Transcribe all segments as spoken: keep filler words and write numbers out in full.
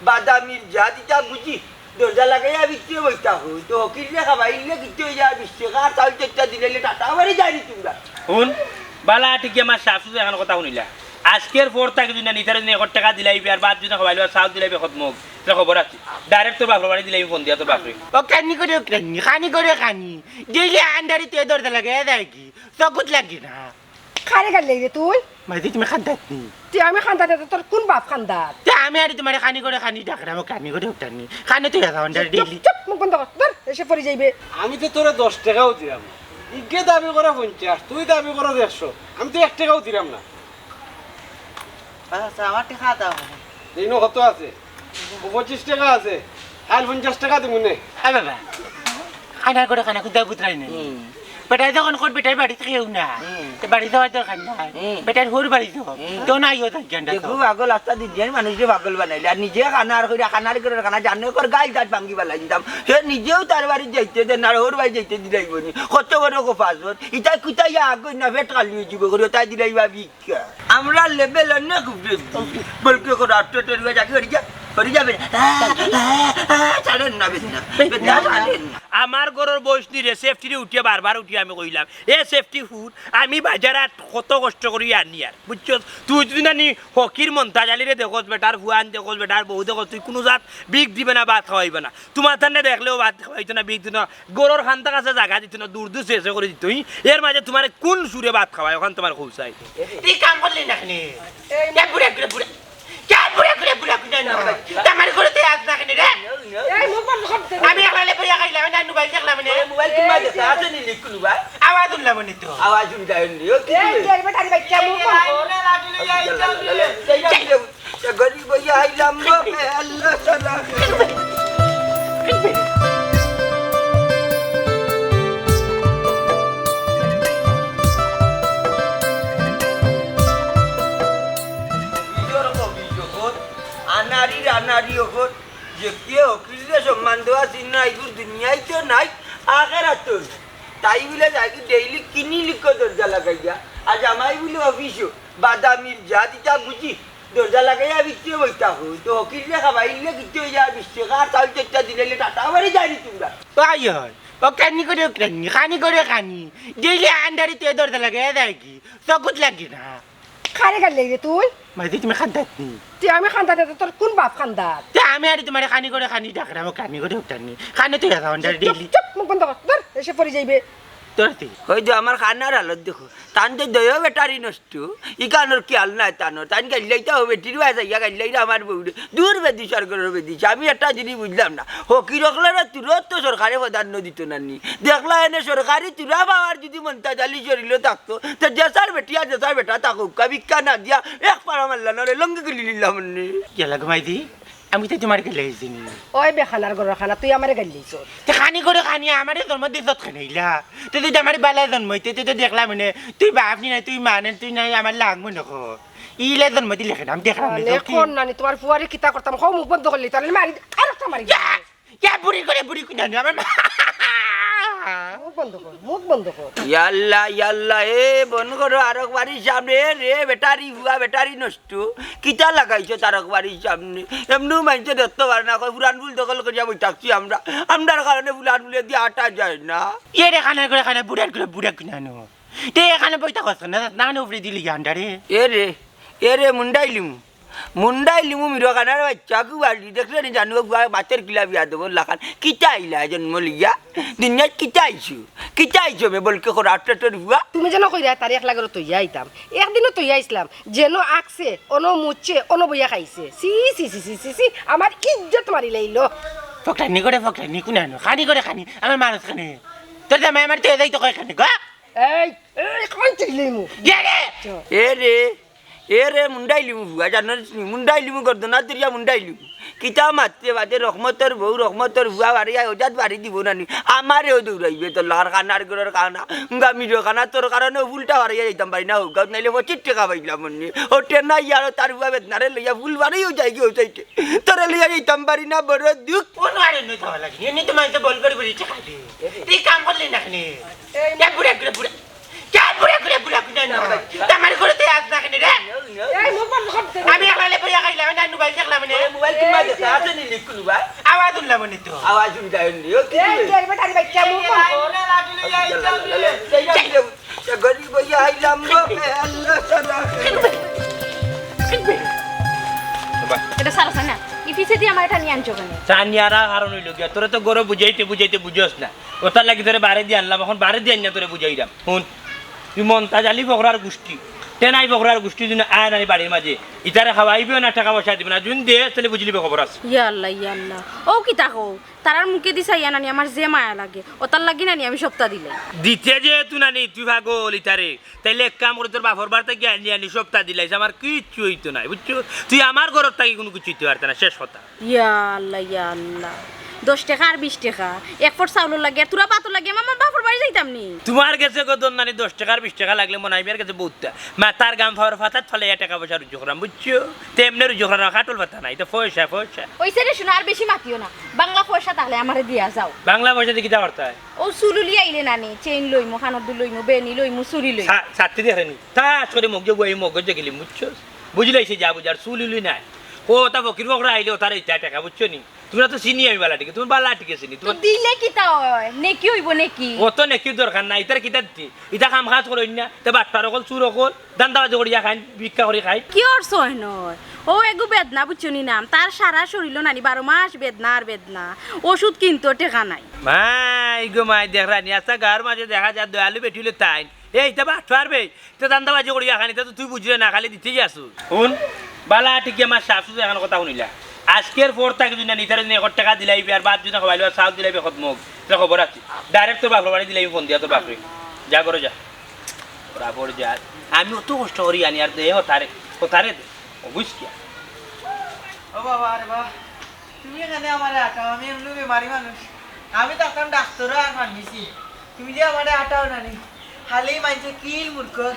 বাদামির জাত ইতা বুঝি, দরজা লাগাইয়া ভিতরে বইতা হই। তো হকিররে খাবাইলে কিতা অইয়া বিশ টেকা আর চাউল চাইরটা দিলাইলে টাটা বাড়ি যায়নি তুমরা। হুন, বালা ঠিক আমার শাশু যে এখান কথা হুনিলা। আজকের পর থাকি যদি না নিতারে যদি এক টেকা দিলাইবে আর বাদ যদি খাবাইলো আর চাউল দিলাইবে কত মগ, তোর খবর আছে। Direct তোর বাপর বাড়ি দিলাইবে ফোন দিয়া তোর বাপরে। ও খানি করে খানি, খানি করে খানি। ডেইলি আন্ডারি তে দরজা লাগাইয়া যায় কি? চকুত লাগে না। কারে গাইল্লাইরে তুই? মাইজি, তুমি কান্দাত নি? তে আমি কান্দাত না, তোর কোন বাপ কান্দাত? তে আমি আরি তুমারে খানি করে খানি ডাকরাম, খানি করে উঠানি। খানি তুই আছা আন্ডারি চুপ, ডেইলি। চুপ, মুখ বন্ধ কর। ধর, এসে পড়ি যাইবে। আমি তো তোরে দশ টেকাও দিরাম না। ইগে দাবি করে পঞ্চাশ, তুই দাবি করস একশো। আমি তো এক টেকাও দিরাম না। আচ্ছা, আচ্ছা, আমার টেকা দাও। দিনো কত আছে? ও পঁচিশ টেকা আছে। কাইল পঞ্চাশ টেকা দিমু নে। এ বাবা, খানার করে খানা কুদা কুতরাই নাই। হুম। বেটায় যখন কর বেটার বাড়িত কেউ না, হুম। তে বাড়ি যাওয়ার দরকার নাই। হুম। বেটার হউর বাড়ি যাও। হুম। তো নাই ও থাকি আন্ডা দেখো, তো। পাগল আস্তা দুনিয়ার মানুষরে পাগল বানাইলে। আর নিজে খানা আর কইরা খানার করে খানা জানে কর গাইল দাঁত ভাঙ্গি বালাই দিতাম। হে নিজেও তার বাড়ি যাইতে দেন না, হউর বাড়ি যাইতে দিলাইবো নি। কত বড় কোফাজত। ইতা কুতাইয়া আগুন না পেট খালি অই যিবো করিও, তাই দিলাইবা বি। আমরা level অনেক উপরে দি। বলকে করে আটটা টের হয়ে যাকে হরি যা, হরি যাবে। ছাড়েন না বেদনা, বেদনা ছাড়েন না। আমার ঘরর বয়স নি রে, সেফটিরে উঠিয়া বারবার উঠিয়া আমি কইলাম, এ সেফটি ফুড, আমি বাজার আত কত কষ্ট করি আনি আর, বুঝছস? তুই যদি না নি হকির মন্তাজ আলীরে দেখস, বেটার ফুয়ান দেখস, বেটার বউ দেখস, তুই কুনু জাত বিগ দিবে না, ভাত খাওয়াইবে না। তুমার তান্ডে দেখলেও ভাত খাওয়াইতো না, বিগ দিত না। গরুর খান্তা কাছে জাগা দিত না, দূর দূর শেষে করে দিত। ই, এর মাঝে তুমারে কোন সুরে ভাত খাওয়ায়, ওখান তুমার কৌশাই। তুই কাম করলি না কেনে? এই কে বুড়া, বুড়া, বুড়া। কে বুড়া, বুড়া, বুড়া, বুড়া, না। তা আমার ঘরে তুই আস না কেনে রে? এই মুখ বন্ধ কর দে। আমি একলা লেপে খাইলাম, না মোবাইল দেখলাম নে। মোবাইল তোমার কাছে আছে নি লিখলু ভাই? আওয়াজ শুনলাম নি তো। আওয়াজ শুনতে হয়নি। ও কি এই রে? যে বেটারি ভাই কে মুখ বন্ধ কর। লাঠি লইয়া আইতাম রে। এই গরিব হইয়া আইলাম গো, বে আল্লাহ তাআলা। নিজর কবি যখন, আনাড়ির আনাড়ি যখন, যে কে হকিলরে সম্মান দেওয়া চিন না, এগুর দুনিয়ায় তো নাই, আখেরাতও নাই। তাই বলে যাই কি ডেইলি কিনি লিখো দরজা লাগাইয়া, আর জামাই বলে অফিসও, বাদামির জাত ইতা বুঝি, দরজা লাগাইয়া ভিতরে বইতা হই, তো হকিলরে খাবাইলে কিতা অইয়া বিশ টেকা আর চাউল চাইরটা দিলাইলে টাটা বাড়ি যায়নি তুমরা। ওই হয়, ও খানি করে খানি, খানি করে খানি। ডেইলি আন্ডারি তে দরজা লাগাইয়া যায় কি? চকুত লাগে না। কারে গাইল্লাইরে তুই? মাইজি, তুমি কান্দাত নি? তে আমি কান্দাত না, তোর কোন বাপ কান্দাত? তে আমি আরি তুমারে খানি করে খানি ডাকরাম, খানি করে উঠানি। খানি তুই আছা আন্ডারি চুপ, ডেইলি। চুপ, মুখ বন্ধ কর। ধর, এসে পড়ি যাইবে। তোর তুই। ওই যে আমার খানার হালত দেখো। তান তো দইও বেটারি নষ্ট। ইখানোর খেয়াল নাই তানোর। তান গাইল্লাইতা হবে, বেটির বায় যাইয়া গাইল্লাইরা আমার বউরে। দূর বেদিস আর ঘরর বেদিস। আমি একটা জিনিস বুঝলাম না। হকির অকলরে তুরত তো সরকারে প্রাধান্য দিত না নি। দেখলা এনে সরকারি তুরা পাওয়ার যদি মন্তাজ আলী শরীলো থাকতো, তে যেসার বেটি আর যেসার বেটা থাকউক্কা, ভিক্ষা না দিয়া এক পাড়া মারলা না রে, লঙ্গি গুলি নিলাম নে। গেলা ঘুমাই দি, আমি তো তুমারে গাইল্লাইছি নি। ওই বেখানার ঘরর খানা, তুই আমারে গাইল্লাইছস। তে খানি করে খানি, আমারে জন্ম দিছত কেনে ইলা? তে তুই তো আমারে বালা জন্ম দিতে, তুই তো দেখলাম নে, তুই বাপ নি নাই, তুই মা নি, তুই নাই, আমার লাগ মনে কর। ইলা জন্ম দিলে কেনে, আমি দেখলাম নে, মানে, তো কি? কোন নানি, তুমার ফুয়ারে কিতা করতাম, হউ মুখ বন্ধ করলি, তাহলে মারি, আরো একটা মারি। ইয়া! ইয়া, বুড়ি করে, বুড়ি করে, না, না, আমার মা। মুখ বন্ধ কর, মুখ বন্ধ কর। ইয়াল্লা, ইয়াল্লা, এ, বন্ধ করো, আরক বাড়ির সামনে, রে, বেটারি ফুয়া, বেটারি নষ্ট। কিতা লাগাইছো তারক বাড়ির সামনে? এমনেও মাইনষে দেখতো পারে না, কয় পুরান ফুল দখল করিয়া বই থাকছি আমরা। আমরার কারণে পুরান ফুলে দিয়া আটা যায় না। এ রে, খানার করে খানা, বুড়ার করে বুড়া কিনানো। তে এখানে বইতা কছ না, না, না, উপরে দিলি গান্ডা রে। এ রে, এ রে, মুন্ডাইলিমু। মুন্ডাইলিমু মিরো খানার বাইচ্চা, কু বাড়ি দেখলে নি জানো, বাতের কিলা বিয়া দেবো লাখান। কিতা আইলা জন্ম লিয়া? দুনিয়াত কিতা আইছো? কিতা আইছো বে বলকে করা আটটার ফুয়া? তুমি যেন কইরা তারে একলা ঘরো থইয়া আইতাম। একদিনও থইয়া আইছলাম। যেন আকছে, অনো মুতছে, অনো বইয়া খাইছে। ছি, ছি, ছি, আমার ইজ্জত মারি লাইলো। ফকরানি করে ফকরানি, কুনানো? খানি করে খানি, আমার মানুষ খানে। তোর জামাই আমার তো এদাই তো কয় খানি, গো? এই, এই, কই চিল্লিমু? এ রে! এ রে! এ রে, মুন্ডাইলিমু ফুয়া, জানোস নি? মুন্ডাইলিমু, গর্দনা দরিয়া মুন্ডাইলিমু। কিতা মাততে বাদে রহমতর বউ, রহমতর ফুয়া বাড়ি আয়, ওজাত বাড়ি দিব না নি? আমারেও দৌড়াইবে তোর লাখান খানার ঘরর খানা। গামিরো খানা তোর কারণে ফুলটা বাড়াইয়া যাইতাম পারি না, হোক, নাইলে পঁচিশ টেকা পাইলাম অন্যে। ওঠে না ইয়ারো তার ফুয়া বেদনারে লইয়া ফুল বাড়াইও যাই গিয়ে ওই সাইডে। তোরে লইয়া যাইতাম পারি না, বড় দুঃখ। কোন আরে নই খাওয়া লাগে? এমনি তো মাইতে বল করে বলি টেকা দে। তুই কাম করলি না কেনে? এই কে বুড়া করে বুড়া? কে বুড়া করে বুড়া করে না? তামার করে তুই আস না কেনে রে? এই মুখ বন্ধ কর দে। আমি একলা লেপে খাইলাম। আমি না মোবাইল দেখলাম নে। মোবাইল তোমার কাছে আছে নি, লিখুন ভাই। আওয়াজ শুনলাম নি তো। আওয়াজ শুনতে হয় নি। ও কি এই রে? যে বেটার বাচ্চা মুখ বন্ধ কর। গরিব হইয়া আইলাম গো, আল্লাহ সালাম। এটা সারা সানা। ই পিছে দিয়ে আমার এটা নিয়ে আনছো কেন? তা নিয়ে আর কারণ হইল গিয়া, তোরে তো গরো বুঝাইতে বুঝাইতে বুঝোস না। ওটার লাগি তোরে বারে দিয়ে আনলাম, এখন বারে দিয়ে আনিয়া তোরে বুঝাইলাম। হুন, তুই মন্তাজ আলী ফকরার গোষ্ঠী, টেনাই ফকরার গোষ্ঠী যদি আয় নানি বাড়ির মাঝে, ইতারে খাওয়াইবেও না, টাকা পয়সা দিবে না, যদি দে, তাহলে বুঝলিবে খবর আছে। ইয়া আল্লাহ, ইয়া আল্লাহ। ও কিতা কও? তারার মুখে দি চাইয়া নানি আমার যে মায়া লাগে, ওটার লাগি নানি আমি সপ্তাহ দিলে। দিতে যেহেতু নানি, তুই পাগল ইতারে, তাইলে এক কাম করে তোর বাপর বাড়ি থাকি আনি আনি সপ্তাহ দিলাইস, আমার কিচ্ছু হইতো নাই, বুঝছো? তুই আমার ঘরর থাকি কোনো কিছু হইতে পারতে না, শেষ কথা। ইয়া আল্লাহ, ইয়া আল্লাহ। দশ টাকা আর বিশ টাকা, এক পট চাউলর লাগে, আর তুরা ভাতর লাগে, আমার বাপর বাড়ি যাইতাম নি। তোমার গেছে গো দন্নানি দশ টাকা আর বিশ টাকা লাগলে মনে হয় আমার গেছে বহুতটা। মাথার গাম ফাওয়ার ফাতাত ফালাইয়া টাকা পয়সা রুজি করাম, বুঝছো? তেমনে রুজি করাম, কাটল ফাতা নাই, এটা পয়সা, পয়সা। ওই সেরে শুনো, আর বেশি মাতিও না। বাংলা পয়সা তাহলে আমারে দিয়া যাও। বাংলা পয়সা দিয়ে কিতা করতে হয়? ও চুলুলি আইলে নানি, চেইন লইমু, কানর দুল লইমু, বেনি লইমু, চুরি লইমু। সা-, সাথে দেখে নি। তা করে মগ যে বই মগ যে গেলি, বুঝছো? বুঝলে সে যা বুঝার, চুলুলি নাই। ও তা ফকির ফকরা আইলে ও তার ইটা টাকা, বুঝছো নি? তোমরা তো চিনি আমি বালা টিকে, তোমার বালা টিকে চিনি। তো তোমার দিলে কিতা হয়? নেকি হইব নেকি? অত নেকির দরকার নাই, ইতার কিতা দিতে? ইতা কাম কাজ করইন না, তে বাটপার অকল, চুর অকল, ধান্দাবাজি করিয়া খাইন, ভিক্ষা করি খাইন। কি অর সয় নয়? ও এগু বেদনা বুঝছো নি নাম, তার সারা শরীরও নানি বারো মাস বেদনা আর বেদনা, ওষুধ কিনতো টেকা নাই। মাই গো মাই, দেখরানি, আচ্ছা গাঁওর মাঝে দেখা যায় দয়ালু বেটি হইলে তাইন। এই, ইতা বাটপার বে, তে ধান্দাবাজি করিয়া খানি, তে তো তুই বুঝরে না, খালি দিতেই আসু। হুন, বালা টিকে আমার শাশু যে এখন কথা শুনিলা। আজকের পর থাকি যদি না নিতারে যদি এক টাকা দিলাইবে আর ভাত যদি খাওয়াইলো আর চাউল দিলাইবে কত মগ, তে খবর আছে। Direct তোর বাপর বাড়ি দিলাইবে ফোন দিয়া তোর বাপরে। যা করে যা। বরাবর যা। আমি অত কষ্ট করি আনি আর দে হতারে, হতারে দে। ও বুঝ কিয়া? ও বাবা, আরে বাবা। তুমি এখানে আমারে আটাও, আমি এমনি বেমারি মানুষ। আমি তো এখন ডাক্তারও আর ফার্মেসি। তুমি যে আমারে আটাও না নি, খালি মানছে কিল মুরকর,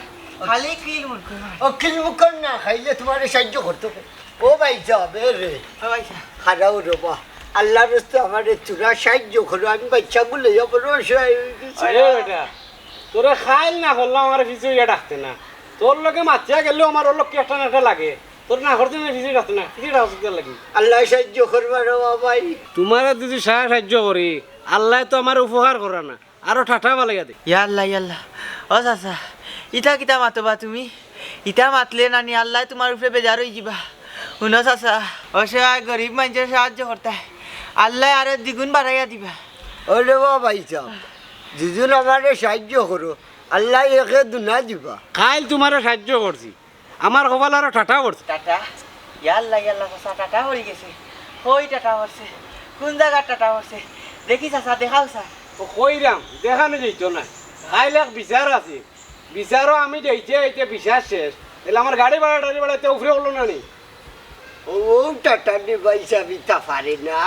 খালি কিল মুরকর। ও কিল মুরকর না খাইলে তোমারে সাহায্য করতো কে? ও ভাই সাহেব, এ রে। ও ভাই সাহেব। খাড়াও রে বা। আল্লাহর রাস্তে আমারে তোরা সাহায্য করো, আমি বাচ্চাগুলো লইয়া বড় অসহায় হয়ে গেছি। আরে বেটা, তোরে খাইল না করলাম, আমার পিছে ইয়া ডাকতে না। তোর লগে মাতিয়া গেলেও আমার ওর লগে একটা না একটা লাগে। তোর না করতে না পিছে ডাকতে না, পিছে ডাকতে লাগি। আল্লাহ সাহায্য করবা রে বাবাই। তোমারে যদি সারা সাহায্য করি, আল্লাহ তো আমার উপকার করা না, আরো ঠাটা বালাইয়া দে। ইয়া আল্লাহ, ইয়া আল্লাহ। ও চাচা, ইতা কিতা মাতবা তুমি? ইতা মাতলে নানি আল্লাহ তোমার উপরে বেজার হয়ে যিবা। হুনো চাচা, অসহায় গরিব মানুষের সাহায্য করতায়, আল্লাহ আরো দ্বিগুণ বাড়াইয়া দিবা। ওরে বাবাই সাহেব, দুজন আমারে সাহায্য করো, আল্লাহ একে দুনা দিবা। কাইল তোমারে সাহায্য করছি, আমার কপাল আরো টাটা পড়ছে। টাটা? ইয়াল্লা, ইয়াল্লা, চাচা, টাটা পড়ি গেছে। কই টাটা পড়ছে? কোন জাগার টাটা পড়ছে? দেখি চাচা, দেখাও চা। ও কইরাম, দেখানো যাইতো না। কাইল এক বিচার আছে, বিচারও আমি যাইতে যাইতে বিচার শেষ। তাহলে আমার গাড়ি ভাড়া টাড়ি ভাড়া তে উফরে হলো না নি? ও, ও টাটা নি ভাই সাহেব, ইতা পারে না।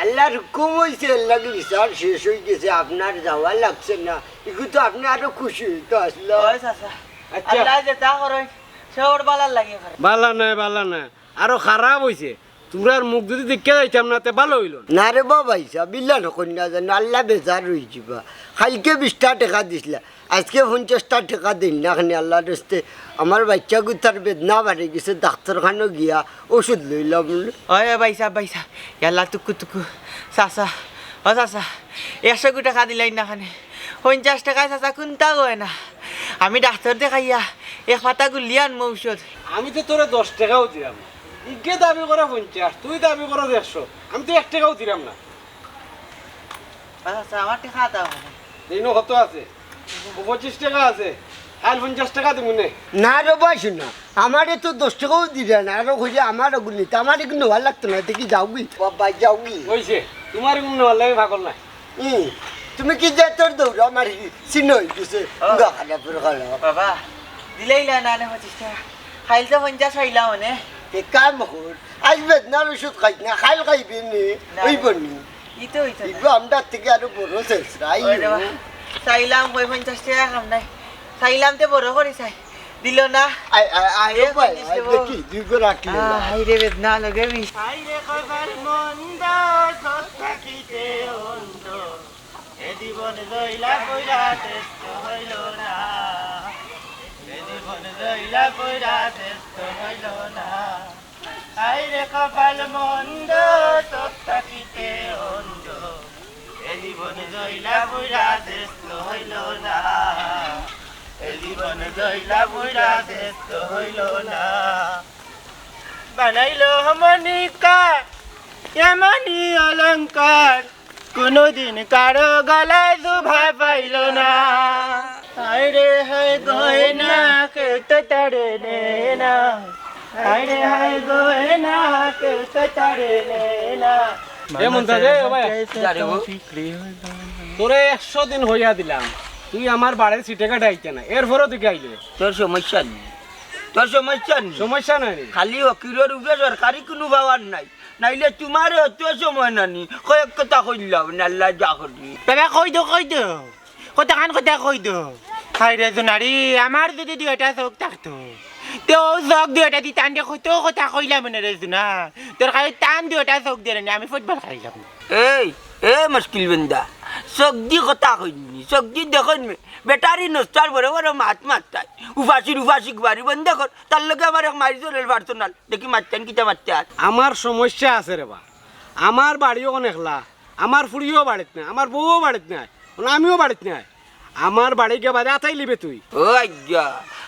আল্লাহর হুকুম হইছে, আল্লাহর বিচার শেষ হয়ে গেছে, আপনার যাওয়া লাগছে না। ইগু তো আপনি আরো খুশি হইতো আসলো। ওই চাচা, আচ্ছা। আল্লাহ যেতা করইন, সে ওর বালার লাগি করে। বালা নায়, বালা নায়, আরো খারাপ হইছে। তোমরার মুখ যদি দেখিয়া যাইতাম না, তে ভালো হইল না। না রে বাবা, হিসাব ইলা নকইন না জানো, আল্লাহ বেজার হয়ে যিবা। কাইলকে বিশটা টেকা দিছিলা, আজকে পঞ্চাশটা টেকা দেইন না, খানি আল্লাহর রাস্তে। আমার বাচ্চা গুতার বেদনা বাড়ি গেছে, ডাক্তারখানো গিয়া ওষুধ লইলাম। ওই, ওই, ভাই সাহেব, ভাই সাহেব, ইয়াল্লা, তুকু, তুকু, চাচা, ও চাচা, একশো কু টেকা দিলাইন না খানে। পঞ্চাশ টেকায় চাচা কুন্তা কয় না। আমি ডাক্তার দেখাইয়া এক পাতা গুলি আনমু ঔষধ। আমি তো তোরে দশ টেকাও দিলাম না। ইগে দাবি করে পঞ্চাশ, তুই দাবি করো একশো। আমি তো এক টেকাও দিলাম না। আচ্ছা, আচ্ছা, আমার টেকা দাও। এই নো কত আছে? ও পঁচিশ টেকা আছে। কাইল পঞ্চাশ টেকা দিমু নে। না রে ভাই, শোনা, আমারে তো দশ টেকাও দিলে না, আরো কইলে আমার গুলি, তা আমার এগুলো নেওয়া লাগতো না, দেখি যাওগি, বাবা যাওগি। কইছে, তোমার এগুলো নেওয়ার লাগে পাগল না। হুম, তুমি কি যে তোর দৌড় আমার চিহ্ন হয়ে গেছে, ও। গা খারাপ করে খারাপ। বাবা, দিলেই না, না, না, পঁচিশ টেকা। কাইল তো পঞ্চাশ পাইলাম মানে। এ কাম কর, আজ বেদনার ওষুধ খাইস না, কাইল খাইবে নে, না। ওই বনি। ই তো, ই তো না। ইগো আমরার থেকে আরো বড় শেষ, রাই ওই রে ও। বাবা, চাইলাম কই পঞ্চাশ টেকা কাম নাই। চাইলাম তে বড় করি চাই। দিল না। আয়, আয়, আয়, এ ও ভাই, পঞ্চাশ আয়, টেকা। দেখি, দুই গো রাখলে না। আহ, হায় রে বেদনা লগে মি। হায় রে কপাল মন্দ, সৎ থাকিতে অন্ধ। এ জীবন জইলা কইরা শ্রেষ্ঠ হইল না। এ জীবন জইলা কইরা শ্রেষ্ঠ হইল না। হায় রে কপাল মন্দ, চোখ থাকিতে অন্ধ, এ জীবন জইলা বুইরা শেষ তো হইল না, এ জীবন জইলা বুইরা শেষ তো হইল না। বানাইল মণিকা, এমনি অলংকার, কোনোদিন কারো গলায় শোভা পাইল না। হায় রে হায় গয়না, কেউ তো তারে নেয় না। হায় রে হায় গয়না, কেউ তো তারে নেয় না। এ মন্তাজ, এ, ও ভাই। তোরে একশো দিন কইয়া দিলাম, তুই আমার বাড়ির সিটে কাটে আইতে না, এরপরও তুই আইলে। তোর সমস্যা নি, তোর সমস্যা নি। সমস্যা নাই নি। খালি ফকিরর উপরে সরকারি কুনু পাওয়ার নাই, নাইলে তুমারে অত সময় নানি কয়েক কথা কইলাম না, আল্লাহ যা করি। বাবা, কই দেও, কই দেও, কথাখান কথা কই দেও। হায় রে জুনারি, আমার যদি দুইটা চোখ থাকতো, তে অউ চোখ দুইটা দি তানরে কত কথা কইলাম নে রে জুনা। তোর খালি তান দুইটা চোখ দিয়া নি আমি ফুটবল খেলাইলাম। এই, এ মুশকিল বান্দা, চোখ দি কথা কইনি, চোখ দি দেখইন মে, বেটারি নষ্টার বড় বড় মাত মাততায়। উপাসির উপাসিক বাড়ি বন্ধ কর, তার লগে আমার এক মাইর চলের পার্সোনাল। দেখি মাততাম কিতা মাততাম। আমার সমস্যা আছে রে বা, আমার বাড়িও অখন একলা, আমার ফুড়িও বাড়িত নাই, আমার বউও বাড়িত নাই, অখন আমিও বাড়িত নাই। আমার বাড়ি গিয়া বাদে আতাই লিবে তুই। ও আইয়া,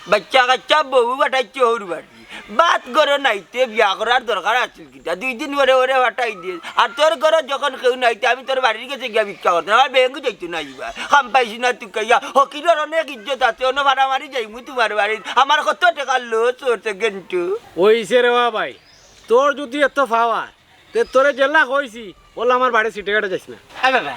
বাচ্চা কাচ্চা বউ পাঠাইছে হউর বাড়ি। বাত ঘরো নাইতে বিয়া করার দরকার আছিল কিতা? দুই দিন পরে ওরে পাঠাই দিস। আর তোর ঘরো যখন কেউ নাইতে আমি তোর বাড়ির গেছে গিয়া ভিক্ষা করতাম। আমার বেঙ্গু যাইতো না ইবা। কাম পাইছি না তুকাইয়া। ফকিরর অনেক ইজ্জত আছে, অনো ভাড়া মারি যাইমু তুমার বাড়িত। আমার কত টেকার লস অইছে গেন্টু। অইছে রে বা ভাই, তোর যদি এত পাওয়ার, তে তোরে যেলা কইছি, অলা আমার বাড়ির সিটে কাটে যাইস না। এ বাবা,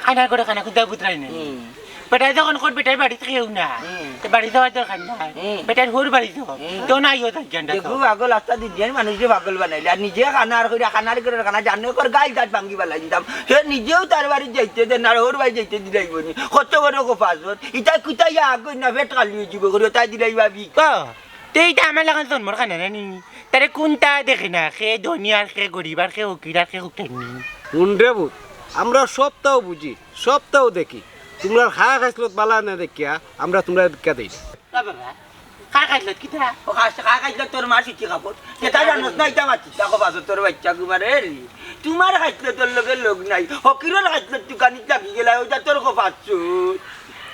খানার ঘরো খানা খুদা বুতরাই নাই। হুম। বেটায় যখন কর বেটার বাড়িত কেউ না, হুম। তে বাড়ি যাওয়ার দরকার না। হুম। বেটার হউর বাড়ি যাও, হুম। তো না আইও তার জানটা দেখো তো। পাগল, আস্তা দুনিয়ার মানুষরে পাগল বানাইলে, আর নিজে খানা আর কইরা খানার ঘরর খানা জানো কর গাইল দাঁত ভাঙ্গি বালাই দিতাম। হে নিজেও তার বাড়িত যাইতে দেন, আর হউর বাড়ি যাইতে দিলাইবো নি। কত বড় কপাস ওর। ইতা কুতাইয়া আগুন না পেট খালি অইযিবো করি, তাই দিলাই ভাবি। ও, তে ইটা আমার লাখান জন্মর খানা না নি? তারে কুনটা দেখে না, কে ধনী আর কে গরিব আর কে ফকির আর কে কুটানি। হুন রে পুত, আমরা সবতাউ বুঝি, সবতাউ দেখি। তুমরার খায় খাইছলত বালা না দেখিয়া আমরা তুমরারে ভিক্ষা দেই না। না বাবা, খায় খাইছলত কিতা? ও খায়, খায় খাইছলত তোর মার সুতি কাপড়। যেটা জানোস না, ইটা মাতিস না, কপাসর তোর বাচ্চা ঘুমারে রে। তুমার খাইছলতর লগে লগ নাই, ফকিরর খাইছলত তুকানিত লাগি গেলা, ওইটা তোর কপাস।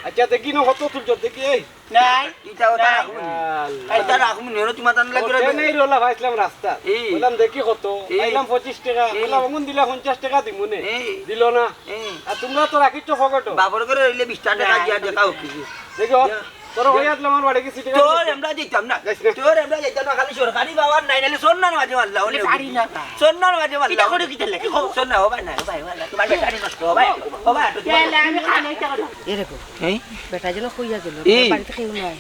আচ্ছা, দেখি না কত তুলছত, দেখি, এই। নাই। ইটা ওটা নাই। রাখমু নি। আল্লাহ। ইটা রাখমু নি, ওরে তুমার তান লাগি ওটা রাখমু। নেই রোলা ভাইছিলাম রাস্তা। এই। বললাম, "দেখি কত?" এই। পাইলাম পঁচিশ টেকা। এই। বললাম, "অমন দিলা পঞ্চাশ টেকা দিমু নে।" এই। দিল না। এই। আর তুমরা তো রাখিছ পকেটো। বাপর ঘরে রইলে বিশ টেকা নাই, দিয়া দেখাও কিছু। দেখো, ইয়া। তোর হইয়া দিলাম আমার বাড়ি গেছি, ঠিক আছে? তোর আমরা দিতাম না। যাইস না। তোর আমরা দিতাম না, খালি সরকারি বাবার নাই, নাইলে সন্ধ্যার মাঝে মারলা, অনেক পারি না। সন্ধ্যার মাঝে মারলা। কিতা করে কিতা লাগে? সন্ধ্যা, ও ভাই না, ও ভাই, ও ভাই না, তোমার বেটারি নষ্ট, ও ভাই, ও ভাই, একটু এ, না, আমি খাই না, ইচ্ছা করে। এরকম। এই? বেটা যেন কইয়া গেল, এই। বাড়িত কেউ নাই।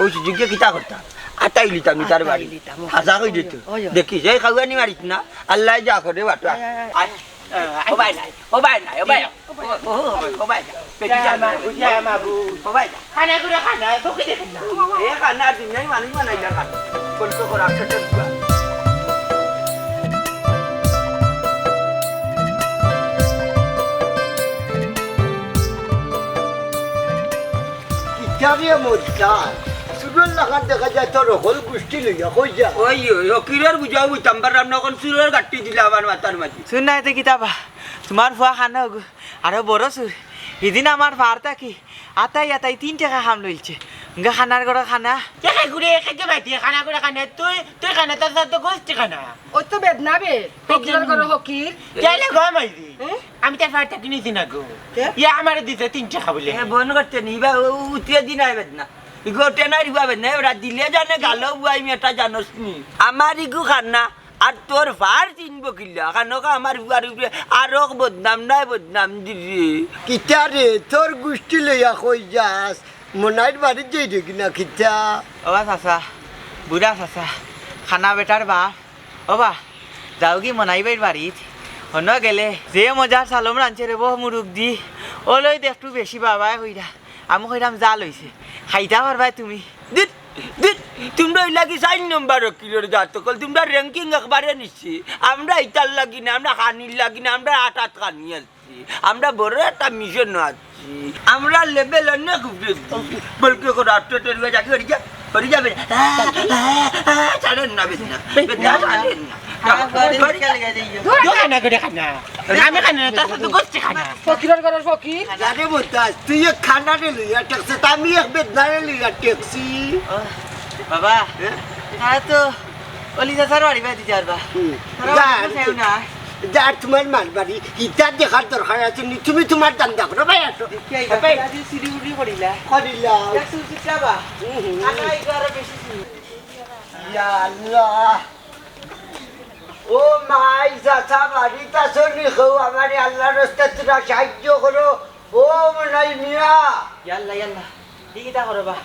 ওই সুযোগে কিতা করতাম? আটাই লিতাম নি তার বাড়ি। আটাই লিতাম, ও। হাছা কই দিত। ওই, ওই। দেখি, যে খাওয়ানি মারিত না, আল্লাহ যা করে বাটুয়া। আয়, আয়, আয়। আয়, আয়, ও ভাই নাই, ও ভাই নাই, ও ভাই নাই। ও, ও, ও, ও ভাই নাই। পেটি যা যা। মা, বুঝা মা, বু। ও ভাই নাই। খানা করে খানা, তোকে দেখি না। এ খানা, দুনিয়ার মানুষ বানাইলা খানা। বলতো করা, খেতে দিবা। কিতাবে মরতায়, চুরর লাখান দেখা যায় তোর হকল গুষ্টি লইয়া কই যা। ওই, ওই, ফকিরর বুঝাও বুঝতাম পারলাম না, অখন চুরর গাট্টি দিলা আমার মাথার মাঝে। হুন না, এতে কিতাবা, তুমার ফুয়া খানো গো, আরো বড় চুর। হিদিন আমার ফার থাকি আতাই আতাই তিন টেকা খাম লইছে। গা খানার ঘরো খানা। একে ঘুরে একে যে ভাই দিয়ে খানা করে খানা, তুই, তুই খানা তার সাথে গোষ্ঠী খানা। ওই তো বেদনা বে, ফকিরর ঘরো ফকির। কেন গো মাইরি? হুম? আমি তার ফার থাকি নিছি না গো। কে? ইয়া আমারে দিছে তিন টেকা বলে। এ, বন্ধ করতে নি, বা, উ-, উঠিয়ে দি নাই বেদনা। ইগো টেনার ইবা বেদনা, এবার দিলে জানে গালো বুয়াই মেয়েটা জানোস নি। আমার ইগু খানা, আর তোর ফার চিনবো কিলা? খানোকা আমার ফুয়ার উপরে আরো বদনাম নাই বদনাম দিবি। কিতা রে, তোর গুষ্টি লইয়া কই যাস? মনাইর বাড়িত যাই দেখি না কিতা? ওবা চাচা, বুড়া চাচা, খানা বেটার বাপ। ওবা, যাওগি মনাই ভাইর বাড়িত। হনো গেলে, যে মজার সালম রানছে রে বো মুরুগ দি। ওলই দেখটু বেশি বাবায় কইরা। আমি কইরাম জাল অইছে। খাইতা পারবায় তুমি। দিত, দিত, তুমরা অইলা কি চাইর নম্বর ফকিরর জাত অকল, তুমরা ranking একবারে নিচে। আমরা ইতার লাগি না, আমরা খানির লাগি না, আমরা আটাত খানি আছি। আমরা বড় একটা mission আছি। আমরা level অনেক উপরে দি। বলকে কো রাত্রে টেরিয়া জাগি করি যা। করি যাবে। ছাড়েন না বেদনা। বেদনা ছাড়েন না। খানা খাওয়া দিয়ে সরি। খেলে গেছে ইয়ে। দোকানে করে খানা। আমি খানা না, তার সাথে গোষ্ঠী খানা। ফকিরর ঘরর ফকির। জানে বলতাস, তুই এক খানারে লইয়া ঠেকছে, তা আমি এক বেদনারে লইয়া ঠেকছি। ও, বাবা, হ্যাঁ? তারা তো অলি চাচার বাড়ি বাড়ি যার বা। হুম। তারা যা, অন্য কেউ না। যা, তোমার মার বাড়ি, ইতা দেখার দরকার আছে নি? তুমি তোমার ধান্দা করো, ভাই, আসো। দেখি, এই ভাই। গাছটা যে সিঁড়ি উড়ি করিলা। করিলাম। দেখছো, উচিত যাবা? হুম, হুম। খানা এই ঘরে বেশি সুন্দর। ইয়া আল্লাহ। ও মাই, চাচা বাড়িত আছো নি? কও, আমারে আল্লাহর রাস্তায় তোরা সাহায্য করো। ও মনাই মিয়া। ইয়াল্লা, ইয়াল্লা। ই কিতা করো বা?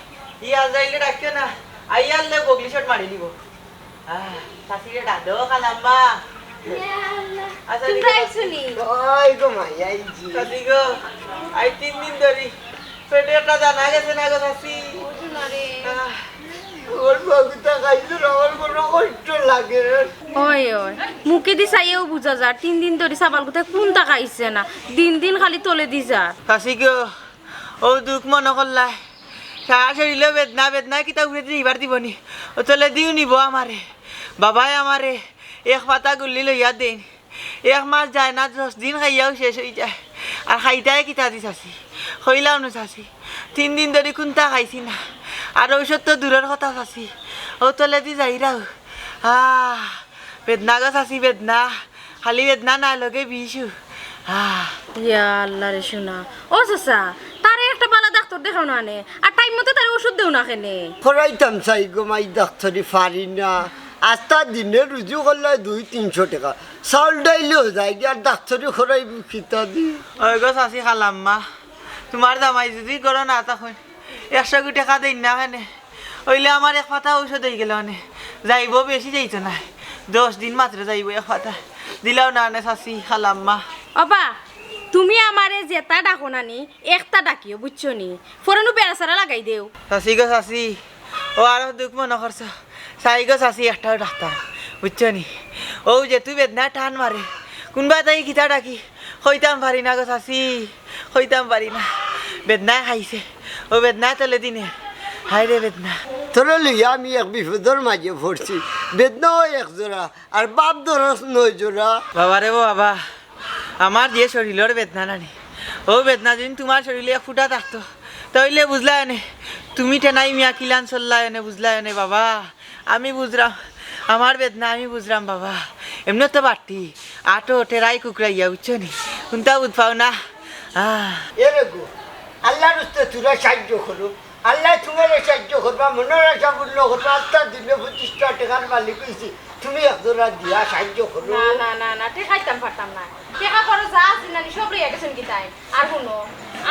ই আজরাইলরে ডাকিও না। আইয়ালে বগলি শট মারি নিব। আহ, চাচিরে ডাক দেও, খালাম্মা। ইয়া আল্লাহ। আচ্ছা, তোমরা ঠিক আছে। আইছো নি? ওই গো মাই, আইছি। চাচি গো, আই তিন দিন ধরি পেটে একটা দানা গেছে না গো চাচি। বুঝো না রে। আহ, ওর বউটা খাইছে না, আমার বড় কষ্ট লাগে। ওই, ওই, মুখেদি চাইয়াও বুঝা যার, তিন দিন ধরি সাবাল গুতায় কুন্তা খাইছে না, দিন দিন খালি তলেদি যার। চাচি গো, ও দুখ মনো করলায়, সারা শরীলো বেদনা, বেদনায় কিতা উপরেদি যাইবার দিবো নি, ও তলেদিউ নিবো আমারে। বাবায় আমারে এক পাতা গুল্লি লইয়া দেইন, এক মাস যায় না, দশ দিন খাইয়াউ শেষ অইযায়। আর খাইতায় কিতাদি চাচি, কইলাও নু চাচি, তিন দিন ধরি কুন্তা খাইছি না, আর ঔষধ তো দূরর কথা চাচি, ও তলেদি যাইরাউ। আহ, বেদনা গো চাচি, বেদনা। খালি বেদনা না, লগে বিষও। আহ। ইয়া আল্লাহ রে সোনা। ও চাচা, তারে একটা বালা ডাক্তর দেখাও না নে। আর টাইম মতো তারে ওষুধ দেও না কেনে। করাইতাম চাই গো মাই, ডাক্তরি পারি না। আস্তা দিনে রুজি করলে দুই তিনশো টেকা। চাউল ডাইলও যায় গি, আর ডাক্তরি করাইবো কিতাদি? ওই গো চাচি খালাম্মা, তোমার জামাই যদি ঘরো না থাকইন, একশো টেকা দেইন না কেনে? অইলে আমার এক পাতা ঔষধ অইগেলো অনে। যাইবো, বেশি যাইতো নায়। দশ দিন মাত্র যাইবো এক পাতা। দিলাও না অনে চাচি, খালাম্মা। ওবা, তুমি আমারে যেতা ডাকো না নি, একটা ডাকিও, বুঝছো নি? ফোরনু বেড়াছেড়া লাগাই দেও। চাচি গো চাচি, ও আরো দুখ মনো করছো। চাই গো চাচি, একটাও ডাকতাম, বুঝছো নি? ও যে তুই বেদনায় টান মারে, কুনবা তাই কিতা ডাকি, কইতাম পারি না গো চাচি, কইতাম পারি না। বেদনায় খাইছে, ও বেদনায় তলেদি নে। হায় রে বেদনা। তোরে লইয়া আমি এক বিপদর মাঝে পড়ছি। বেদনাও এক জোড়া, আর বাপ দরস নয় জোড়া। বাবা রে বাবা, আমার যে শরীলর বেদনা নানি, ও বেদনা যদি তোমার শরীলো এক ফুটা থাকতো, তাইলে বুঝলায় অনে, তুমি টেনাই মিয়া কিলান চললায় অনে, বুঝলায় অনে বাবা। আমি বুঝরাম, আমার বেদনা আমি বুঝরাম বাবা। এমনে তো বাট্টি, আটো টেরাই কুকরাইয়া, বুঝছো নি? কুন্তা বুঝ পাও না। আহ। এরে গো, আল্লাহর উস্তে তোরা সাহায্য করো। আল্লায় তুমারে সাহায্য করবা, মনর আশা পূর্ণ করবা। আস্তা দিনে পঁচিশটা টেকার মালিক অইছি, তুমি এক জোড়া দিয়া সাহায্য করো। না, না, না, না, টেকা দিতাম পারতাম না। টেকা পয়সা যা আছিল নানি, সব লইয়া গেছইন কিতায়। আর হুনো,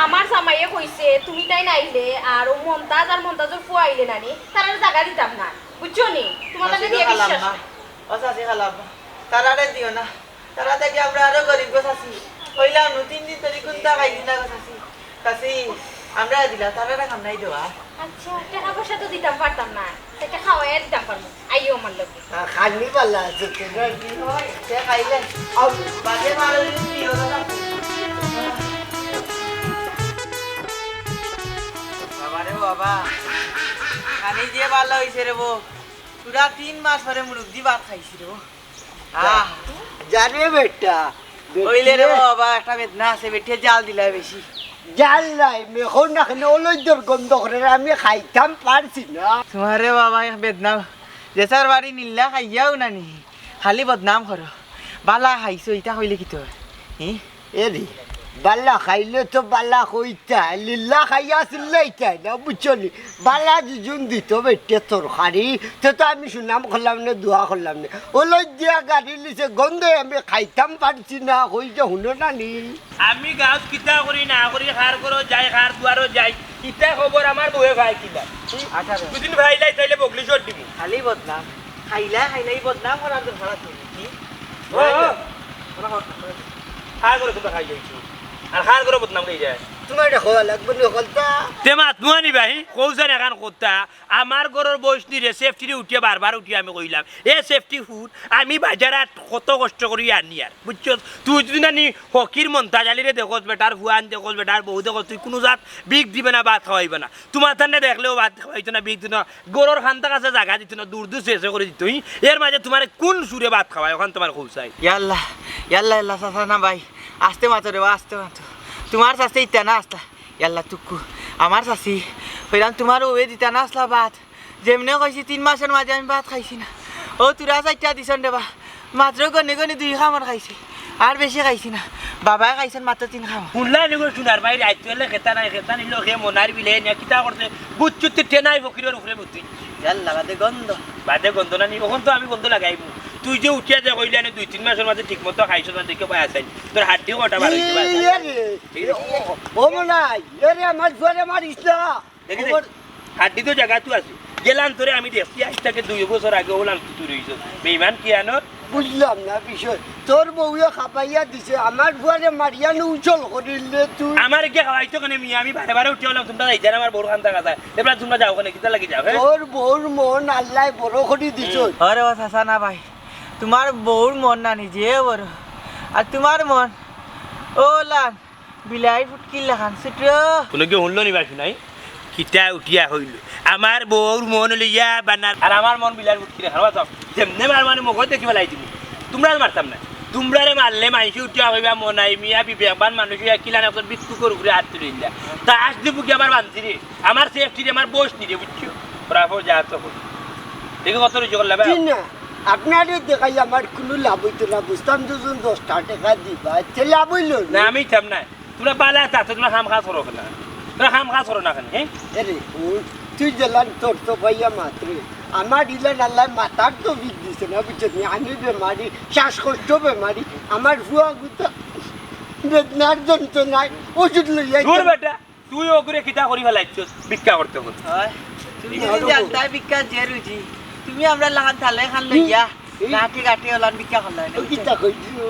আমার জামাইয়ে কইছে, তুমি তাইন আইলে, আর ও মন্তাজ আর মন্তাজর ফুয়া আইলে নানি, তারারে জাগা দিতাম না। বুঝছো নি? তোমার লাগে চাচি গো দিয়া বিশ্বাস খালাম্মা, নাই। ও চাচি খালাম্মা, তারারে দিও না। তারা থাকি আমরা আরো গরিব গো চাচি। কইলাম নু, তিন দিন ধরি কুন্তা খাইছি না গো চাচি। চাচি, আমরারে দিলাও, তারারে খাম নাই দেওয়া। আচ্ছা, টেকা পয়সা তো দিতাম পারতাম না, তে খাওয়াইয়া দিতাম পারমু। আইও আমার লগে। আহ, খালি বালা আছে তো, না কি? তে খাইলে, আও, বাদে মারো, দিও না। বাবা রে বাবা, খানি যে বালা অইছে রে বো। পুরা তিন মাস পরে মুরগি ভাত খাইছি রে বো। আহ। জানে বেটা, অইলে রে বেটিয়ে বাবা, একটা বেদনা আছে, বেটিয়ে জাল দিলা বেশি। জাল নাই, মেখন না কেনে, অলইদর গন্ধ করে, আমি খাইতাম পারছি না। তোমারে বাবা, এক বেদনা, যেসার বাড়ি নিল্লা খাইয়াও না নি, খালি বদনাম করো। বালা খাইছো, ইতা কইলে কিতা অয়? হি? এরে, বালা খাইলে তো বালা কইতায়, লিল্লা খাইয়া চিল্লাইতায় না, বুঝছো নি? বালা যুজুন দিত বেটিয়ে তরকারি, তে তো আমি সুনাম করলাম না, দোয়া করলাম না। অলইদিয়া গাড়ি লিছে, গন্ধে আমি খাইতাম পারছি না, কই যে হুনো না নি। আমি গাঁওত কিতা করি না করি, কার ঘরো যাই, কার দুয়ারো যাই, ইতা খবর আমার বউয়ে পায় কিনা? আচ্ছা, আচ্ছা। দুদিন পাইলাই তাইলে বগলি শট দিমু। খালি বদনাম। খাইলা, খাইলা, ই বদনাম করার দরকার আছে নি? ও, ও। ওরা হক, ওরা হক। কার ঘরো তুমরা খাই যাইছো? আর কার ঘরো বদনাম খাই যায়? তোমার এটা হওয়া লাগবে না, হকলতা। তে মাতমু আনি ভাই, কও যেন এখান কথা। আমার ঘরর বয়স নি রে, সেফটিরে উঠিয়া বারবার উঠিয়া আমি কইলাম, এ সেফটি ফুড, আমি বাজার আর কত কষ্ট করি আনি আর, বুঝছস? তুই যদি না নি ফকির মন্তাজ আলীরে দেখস, বেটার ফুয়ান দেখস, বেটার বউ দেখস, তুই কুনু জাত ভিক দিবে না, ভাত খাওয়াইবে না। তোমার তান্ডে দেখলেও ভাত খাওয়াইতো না, ভিক দিত না। ঘরর খান্তা কাছে জাগা দিত না, দূর দূর শেষে করে দিত। ই, এর মাঝে তোমারে কোন সুরে ভাত খাওয়ায়, ওখান তোমার কও চাই। ইয়াল্লা, ইয়াল্লা, ইয়াল্লা, চাচা না ভাই, আস্তে মাতো রে বা, আস্তে মাতো। তোমার চাচি ইতা না আসলা, ইয়াল্লা তুকু। আমার চাচি, কইলাম তোমার ওয়ে দিতা না আসলা ভাত। যেমনে কইছি তিন মাসর মাঝে আমি ভাত খাইছি না। ও তোরা চাইটা দিছন রে বা, মাত্র গনি গনি দুই খামর খাইছি, আর বেশি খাইছি না। বাবায় খাইছন মাত্র তিন খামর। শুনলা নি গো সোনার ভাই, রাইত হলে খেতা নাই, খেতা নিল খে মনার বিলে নিয়া কিতা করছে, বুচ্চুতি টেনাই ফকিরর উপরে বুদ্ধি। ইয়াল্লা, বাদে গন্ধ। বাদে গন্ধ না নি, ওখান তো আমি গন্ধ লাগাইমু। তুই যে উঠিয়া যে কইলে আনে দুই তিন মাসর মাঝে ঠিক মতো খাইছ না, দেখে পায় আসাই। তোর হাড্ডি কটা বার হইছে, বার হইছে। ইয়ে রে, ও মনাই, এরে আমার জোরে মারিস না। দেখি দে, ওর হাড্ডি তো জাগা তো আছে। গেলাম তোরে আমি দেখছি, আজ থেকে দুই বছর আগে ওলাম তুই রইছ। বেইমান কি আনো? বুঝলাম না বিষয়। তোর বউয়ে খাবাইয়া দিছে, আমার ফুয়ারে মারিয়া নে উছল করিলে তুই। আমার কে খাওয়াইতো কেনে মিয়া? আমি বারে বারে উঠে হলাম, তোমরা যাইতে আমার বউর খান্তা খাতা। এবার তোমরা যাও কেনে, কিতা লাগি যাও, হ্যাঁ? তোর বউর মন আল্লায় বড় করি দিছে। আরে ও চাচা না ভাই, তোমার বউর মন না নিজে বড়, আর তোমার মন ও লান বিলাই ফুটকির লাখান ছোট। কোনো কি শুনলো নি বা শুনাই? কিতা উঠিয়া হইল? আমার বউর মন হইল ইয়া বানার, আর আমার মন বিলার ফুটকি রে খাওয়া যাও। যেমনে মার মানে মগজ দেখি বেলাই দিব। তোমরা আর মারতাম না। তোমরারে মারলে মাইনষে উঠিয়া কইবা মনাই মিয়া বিবেকবান মানুষ হইয়া কিলান একজন ভিক্ষুকর উপরে হাত তুলিলা। তা আস দিব কি আমার বান্ধিরে, আমার সেফটি রে, আমার বয়স নিরে, বুঝছো? ওরা ফোর যা তো করি। দেখি কত রুজি করলা ভাই? জি না, আপনারে দেখাই আমার কোনো লাভ হইতো না, বুঝতাম দুজন দশটা টাকা দিবা, এতে লাভ হইল না। না, আমি দিতাম না। তোমরা বালা আছো, তোমরা কাম কাজ করো না। তোমরা কাম কাজ করো না কেনে, হ্যাঁ? আরে, ও, তুই জেলান তোর তো ভাইয়া মাত্রে। আমার ইলান আল্লাহ মাথার তো বিষ দিছে না, বুঝছত নি? আমি বেমারি, শ্বাসকষ্ট বেমারি, আমার ফুয়া গুতা বেদনার যন্ত্রণায় ওষুধ লইয়া দূর বেটা, তুই ওগুরে কিতা করি ফেলাইছস? ভিক্ষা করতে করতে। হয়। তুমি ভিক্ষা যদি করতে। জানতায় ভিক্ষা যে রুজি, তুমি আমরা লাখান থালে খান লইয়া, হুম। গাঁঠে গাঁঠে ওলান ভিক্ষা করলাই না, ও কিতা কইছো?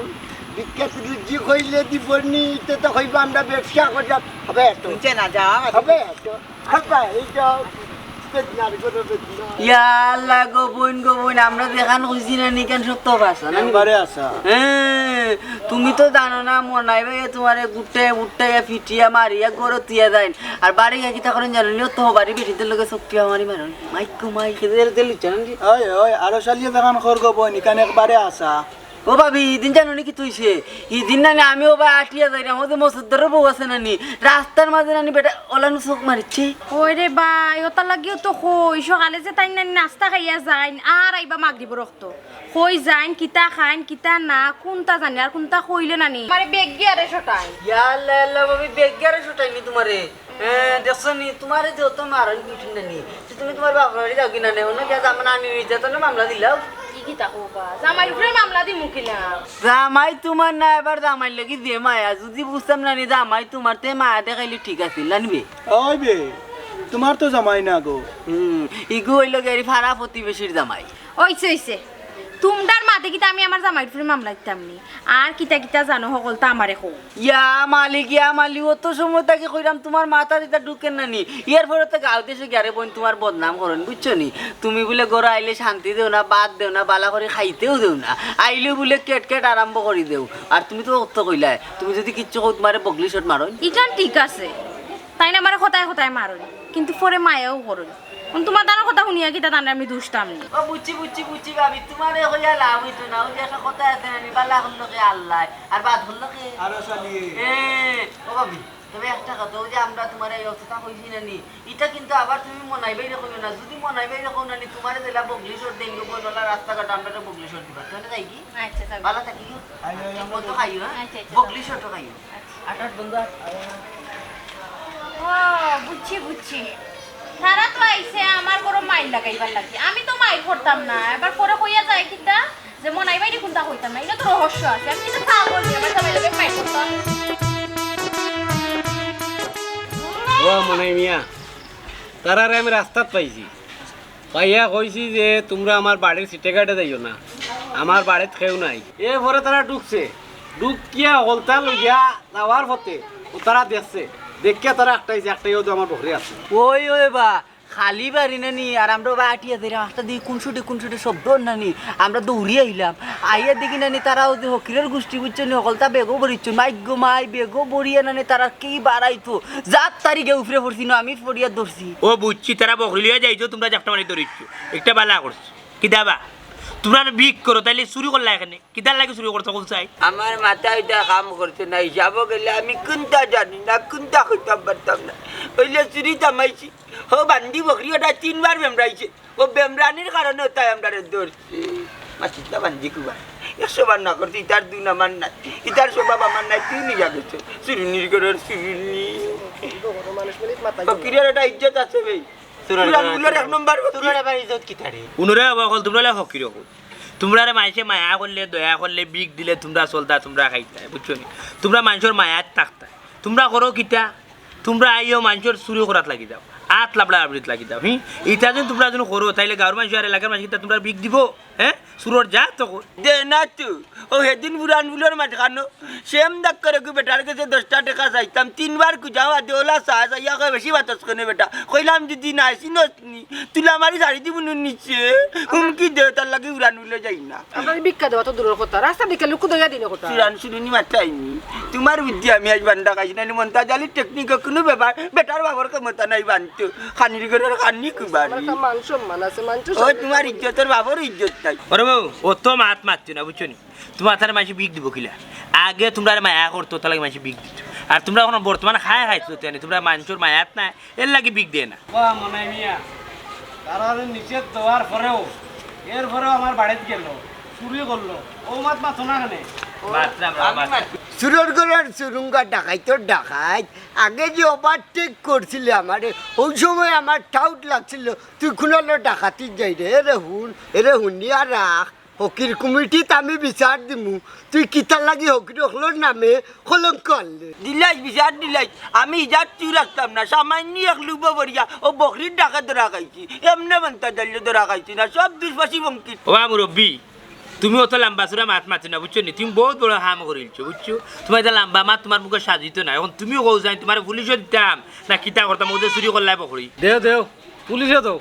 ভিক্ষা তো রুজি কইলে দিব নি, তে তো কইবা আমরা ব্যবসা করলাম। হবে এত। শুনছে না, যাও। হবে এত। হবে, এই যাও। বেদনার করে বেদনা। ইয়া আল্লাহ গো বইন, গো বইন, আমরা যেখান কইছি না নি, কেন সত্য ভাষা না নি? একবারে আছা। হ্যাঁ, তুমি তো জানো না, মনাই ভাই তোমারে গুটে, গুটে, ফিটিয়া, মারিয়া, গরতিয়া যাইন। আর বাড়ি গিয়া কিতা করেন জানো নি? ও তো বাড়ি বেটিদের লগে চুক্তি আমারি মারন। মাইক গো মাইক। খেতে দিলে দিল ইচ্ছা না নি? ওই, ওই, আরো শালিয়া দেখান খর গো বইন, ইখান একবারে আছা। ও ভাবি, ইদিন জানো নি কিতা অইছে? ইদিন না নি আমি ও ভাই আটিয়া যাইরাম, ও যে মসুদ্দরের বউ আছে না নি, রাস্তার মাঝে না নি বেটা ওলানু চোখ মারিছে। ওই রে ভাই, ওটার লাগিও তো কই, সকালে যে তাই না নি নাস্তা খাইয়া যাইন, আর আইবা মাগরিবর অক্ত। কই যাইন, কিতা খাইন, কিতা না, কুনটা জানি, আর কুনটা কইলে না নি। মানে বেগ গিয়ারে শটাই। ইয়া আল্লাহ, আল্লাহ, ভাবি, বেগ গিয়ারে শটাই নি তোমারে। হ্যাঁ, দেখছো নি, তোমারে যে অত মারন পিটন না নি। তো তুমি তোমার বাপর বাড়ি যাও কি না নে? অনো গিয়া জামাই নানি নির্যাতনের মামলা দিলাও। কি কিতা কও বা? জামাইর উপরে মামলা দিমু কিলা? জামাই তোমার না, এবার জামাইর লাগি যে মায়া, যদি বুঝতাম না নি, জামাই তোমার তে মায়া দেখাইলে ঠিক আছিল, জানবে? ওই বে, তোমার তো জামাই না গো। হুম, ইগু অইলো গেরি ফাড়া প্রতিবেশীর জামাই। অইছে, অইছে। তুমরার মাতে কিতা আমি আমার জামাইর উপরে মামলা দিতাম নি? আর কিতা কিতা জানো হকলতা আমারে কও। ইয়া মালিক, ইয়া মালিক, অত সময় থাকি কইরাম তোমার মাথাত ইতা ঢুকের না নি। এর পরে তো গাঁও দেশে গিয়ারে বইন তোমার বদনাম করইন, বুঝছো নি? তুমি বুলে ঘরো আইলে শান্তি দেও না, ভাত দেও না, বালা করি খাইতেও দেও না। আইলেও বুলে কেট কেট আরম্ভ করি দেও। আর তুমি তো অত কইলায়, তুমি যদি কিচ্ছু কও তোমারে বগলি শট মারইন। ইখান ঠিক আছে। তাইন আমারে কথায় কথায় মারইন, কিন্তু পরে মায়াও করইন। অখন তোমার তানর কথা হুনিয়া কিতা তানরে আমি দুষতাম নি? ও বুঝছি, বুঝছি, বুঝছি ভাবি, তোমারে কইয়া লাভ অইতো না। ওই যে একটা কথা আছে না নি, বালা করলো কে আল্লাহ, আর বাদ করলো কে? আরো চালিয়ে। এ, ও ভাবি, তবে একটা কথা, ওই যে আমরা তোমারে এই অতটা কইছি না নি, ইটা কিন্তু আবার তুমি মনাই ভাইরে কইও না। যদি মনাই ভাইরে কও না নি, তোমারে দিলা বগলি শট দেইন গো, বইন ওলা রাস্তাঘাট আমরারে বগলি শট দিবা। তাহলে যাই কি? আচ্ছা, যাও। বালা থাকিও। আচ্ছা, ঠিক মতো খাইও, হ্যাঁ? আচ্ছা, আচ্ছা, বগলি শট খাইও। আচ্ছা। আট আট বন্ধু আর। ও, বুঝছি, বুঝছি। তারা তো আইছে আমার ঘরো মাইর লাগাইবার লাগি। আমি তো মাইর করতাম না। এবার পরে কইয়া যায় কিতা যে মনাই ভাইরে কুনতা কইতাম না। ইনো তো রহস্য আছে। আমি কিন্তু পাগল, আমার জামাই লগে মাইর করতাম। ও মনাই মিয়া, তারারে আমি রাস্তাত পাইছি। পাইয়া কইছি যে, "তুমরা আমার বাড়ির সিটে ঘাটে যাইও না, আমার বাড়িত কেউ নাই।" এরপরে তারা ঢুকছে, ঢুকিয়া হকলতা লইয়া যাওয়ার পথে ও তারা দেখছে দেখিয়া তারা আটকাইছে, আটকাইয়াও তো আমার বকরি আছে। ওই, ওই বা, খালি বাড়ি না নি, আর আমরা বা আটিয়া দিলাম, আস্তা দি কুনসুটি কুনসুটি শব্দ না নি, আমরা দৌড়ি আইলাম। আইয়া দেখি না নি, তারা ওই যে হকিরর গুষ্টি বুঝছো নি, হকলতা বেগও বরিচ্ছো, মাই গো মাই, বেগও বরিয়া না নি, তারা কি বাড়াইতো, জাত তারি গে উফরে পড়ছি না, আমি পড়িয়া ধরছি। ও বুঝছি, তারা বকরি লইয়া যাইতো, তোমরা জাপটা মারি ধরিচ্ছো, একটা বালা করছো। কিতা বা, তোমরা বিক করো, তাইলে চুরি করলা এখানে। কিতার লাগি চুরি করছো, কও চাই? আমার মাথায় ইটা কাম করছে না, হিসাবও গেলে আমি কুনতা জানি না, কুনতা কইতাম পারতাম না। অইলে চুরি থামাইছি, ও বান্দি বকরি ওটা তিনবার বেমরাইছে, ও বেমরানির কারণে ওটাই আমরারে ধরছে। মাতিস না বান্দি কুবার, একশো বার না করছি, ইতার দুন আমার নাই, ইতার স্বভাব আমার নাই, তুই নিয়া গেছো, চুরুনির ঘরর চুরুনি। ফকিরর একটা ইজ্জত আছে ভাই। চুরুনির ঘরর পুরান গুলোর এক নম্বর ফকির। চুরুনির আবার ইজ্জত কিতারে? উনরে বাবা অকল, তোমরা অইলা ফকির অকল। তোমরারে মানষে মায়া করলে, দয়া করলে, বিক দিলে, তোমরা চলতা, তোমরা খাইতা, বুঝছো নি? তোমরা মানষর মায়াত থাকতা। তোমরা করো কিতা? তোমরা আইও মানষর চুরি করাত লাগি যাও, আত লাবড়া লাবড়িত লাগি যাও। হি, ইটা যদি তোমরা যদি করো, তাইলে গাঁওর মানষে আর এলাকার মানষে কিতা তোমরা বিক দিবো? হে, চুরর জাত অকল। দে না তো, ও হেদিন পুরান গুলোর মাঝখানো সেম দাগ করে গু বেটার গেছে দশটা টেকা চাইতাম, তিনবার খুঁজা বাদে ওলা চা চাইয়া কয় বেশি বাতাস কেনে বেটা, কইলাম যদি নাই চিনস নি, তুলা মারি ছাড়ি দিমু নু নিচে, হুমকি দে, তার লাগি উড়ান উড়লে যাই না। আমরা ভিক্ষা দেওয়া তো দূরর কথা, রাস্তা দেখে লুকু দইয়া দিনে কথা। চুরান চুরুনি মাতাইনি, তোমার বুদ্ধি আমি আজ বান্দা খাইছি, নাইলে মন্তাজ আলীর টেকনিকে কুনু ব্যাপার, বেটার বাবার ক্ষমতা নাই বানতো, খানির ঘরর খানি কুবারি। আমার একটা মান সম্মান আছে, মান সম্মান। ওই তোমার ইজ্জতর বাবার ইজ্জত নাই। ওরে বউ, অত মাত মাতিও না, বুঝছো নি? তোমার তারে মানষে বিক দিবো কিলা? আগে তোমরারে মায়া করতো, তার লাগি মানষে বিক দিতো। আর তোমরা অখন বর্তমানে খায় খাইছো, তেনে তোমরা মানষর মায়াত নাই, এর লাগি বিক দেয় না। বাহ, মনাই মিয়া, তারারে নিষেধ দেওয়ার পরেও, এর পরেও আমার বাড়িত গেল, চুরি করলো, ও মাত মাতো না কেনে? মাতলাম, মাতলাম। চুরর ঘরর চুরুঙ্গা, ডাকাইতর ডাকাইত। আগে যে overtake করছিলে আমারে, ওই সময় আমার doubt লাগছিল, তুই কুনালো ডাকাতিত যাইরে। এরে হুন, এরে হুনিয়া রাখ। ফকির কমিটিত আমি বিচার দিমু, তুই কিতার লাগি ফকির অকলর নামে কলঙ্ক আনলে। দিলাইছ, বিচার দিলাইছ, আমি ইজাত চুর রাখতাম না, সামান্য এক লুবো বরিয়া ও বকরির ডাকে ধরা খাইছি, এমনে মন্তাজ আলীরে ধরা খাইছি না, সব দুষ্পাশি বঙ্কির। ওবা মুরব্বি, তুমি অত লাম্বা চুরা মাত মাতিও না, বুঝছো নি? তুমি বউত বড় কাম করিলছো, বুঝছো? তোমার ইতা লাম্বা মাত তোমার মুখে সাজিতো নায়। অখন তুমিও কও যাইন, তোমারে পুলিশো দিতাম, না কিতা করতাম, অউ যে চুরি করলায় বকরি। দেও, দেও, পুলিশো দেও।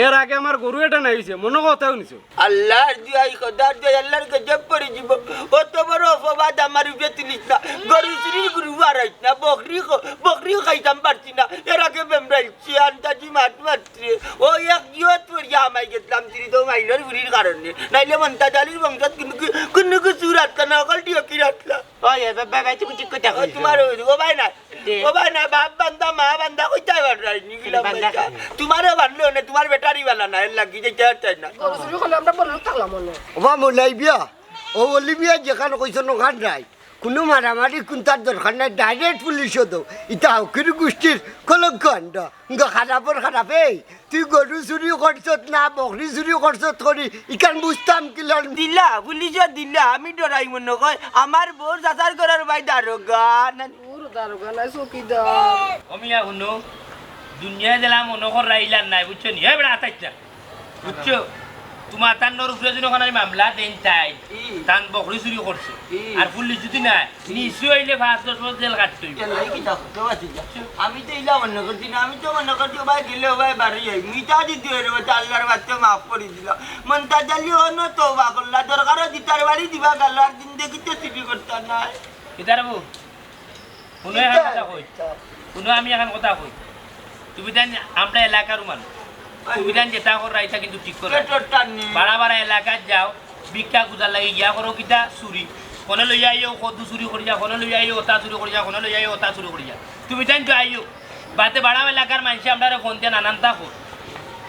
এর আগে আমার গরু এটা নাই অইছে, মনো কথাও নিছো। আল্লার দুয়াই, খোদার দুয়াই, আল্লার গজব পড়ি যিবো। অত বড় অপবাদ আমার উপরে তুলিস না। গরু চুরির গরু হারাইস না, বকরি খ-, বকরিও খাইতাম পারছি না। এর আগে বেমরাইছি, আন্দাজি মাত মাত্রে। ও এক জিওত পড়িয়া হামাই গেছলাম, চুরি তো মাইলর বুড়ির কারণে। নাইলে মন্তাজ আলীর বংশত কুনু কি-, কুনু কিছু রাখতা না, অকল টিয়কি রাখতা। ওই, এ, বা-, বা-, ভাই, তুমি ঠিক কথা ও, কইছো। তোমার ও, ও ভাই না। দে। ও ভাই না, বাপ বান্দা, মা বান্দা, কইতায় পাররায় নি, গিলাম বান্দা বান্দা। খালি। তোমারও বানলো না, তোমার বেটারি বালা না, এর লাগি যাইতে আর চাই না। গরু চুরি করলে আমরা বড় লোক থাকলাম মনে। ওবা মনাই বিয়া, ও অলি বিয়া যেখান কইছো নখান নাই। কুনু মারামারি কুন্তার দরকার নাই, direct পুলিশো দেও। ইতা ফকির গুষ্টির কলঙ্ক কাণ্ড। ইঙ্গ খারাপর খারাপ, এই, তুই গরু চুরি করছত না, বকরি চুরি করছত করি, ইখান বুঝতাম কিলা? দিলা, পুলিশো দিলা, আমি ডরাই মনো কয়। আমার বউর চাচার ঘরর ভাই দারোগা, না ওর দারোগা না, চৌকিদার। ও মিয়া, হুনো, দুনিয়া দিলাম মনো কর রাইলার নাই, বুঝছো নি? এ বেটা, আতাইছ না। বুঝছো? তোমার তান নর উপরে যদি ওখানে মামলা দেন তাই, ই। তান বকরি চুরি করছে। ই। আর পুলিশ যদি নাই, নিশ্চয় হইলে পাঁচ দশ বছর জেল কাটতে হইবে। এর লাগি কিতা করতে পারছি না। আমি তো ইলা মনে করছি না, আমি তো মনে করছি ও ভাই গেলে ও ভাই বাড়ি যাই। মিতা দিতে হইবে, ও তো আল্লাহর বাচ্চা মাফ করে দিল। মন্তাজ আলী অনো তওবা করলা, দরকারও দিতার বাড়ি দিবা গেল, আর জিন্দেগিতে চুরি করতা না। কিতার বউ? হুনো, এখান কথা কই। হুনো, আমি এখান কথা কই। তুমি তাইন আমরা এলাকার মানুষ। তুমি তাইন যেটা কররা, ইটা কিন্তু ঠিক করো। পেটর টান নেই। বাড়া বাড়া এলাকাত যাও, ভিক্ষা খুঁজার লাগি গিয়া করো কিতা চুরি। কোনে লইয়া আইও কদু চুরি করিয়া, কোনে লইয়া আইও ওটা চুরি করিয়া, কোনে লইয়া আইও ওটা চুরি করিয়া। তুমি তাইন তো আইও। বাদে বাড়া এলাকার মানষে আমরারে ফোন দিয়া নানানতা কর।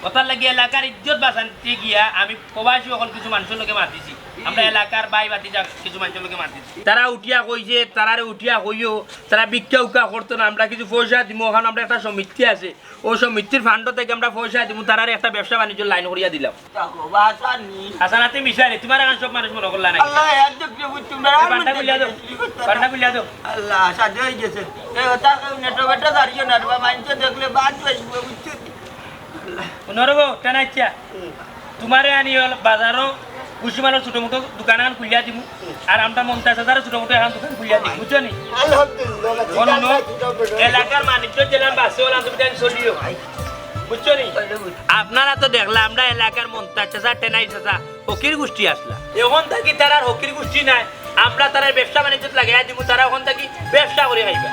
ওটার লাগি এলাকার ইজ্জত বাঁচাইতে গিয়া আমি প্রবাসী অকল কিছু মানষর লগে মাতিছি। আমরা এলাকার ভাই ভাতিজা কিছু মানষর লগে মাতিছি। তারা উঠিয়া কইছে, তারারে উঠিয়া কইও, তারা ভিক্ষা উক্ষা করতো না, আমরা কিছু পয়সা দিমু, অখান আমরা একটা সমিতি আছে, ও সমিতির ফান্ড থাকি আমরা পয়সা দিমু, তারারে একটা ব্যবসা বাণিজ্য লাইন করিয়া দিলাম। দেখো, বাসা নি। হাসানাতে মিশারে, তোমার এখন সব মানুষ মনে করলা না। আল্লাহ, এক দেখতে বুঝ তোমরা এ, আর বান্ডা মনে বুলিয়া দাও। দেখতে বুঝ তোমরা। বান্ডা বুলিয়া দাও। আল্লাহ, সাজে হয়ে গেছে। এ, ওটা কেউ নেটো বেটা দাঁড়িয়ে না, রে বাবা, মাইনষে দেখলে বাদ হয়ে যাবে, বুঝছো নি? আল্লাহ। হুনো রে বউ, টেনাইচ্ছা। হুম। তোমারে আনি হল বাজারও খুশি মানুষ ছোট মোটো দোকান এখন খুলিয়া দিমু, আর আমরা মন্তাজ হাজারও ছোট মোটো এখন দোকান খুলিয়া দিমু, বুঝছো নি? আলহামদুলিল্লাহ। অন্য এলাকার মানুষ যেলান বাসে ওলান তুমি তাই চলিও, বুঝছো নি? আপনারা তো দেখলা আমরা এলাকার মন্তাজ চাচা, টেনাই চাচা, ফকির গোষ্ঠী আসলা। এখন থাকি তারার ফকির গোষ্ঠী নাই, আমরা তারার ব্যবসা বাণিজ্য লাগাইয়া দিমু, তারা এখন থাকি ব্যবসা করে খাইবা।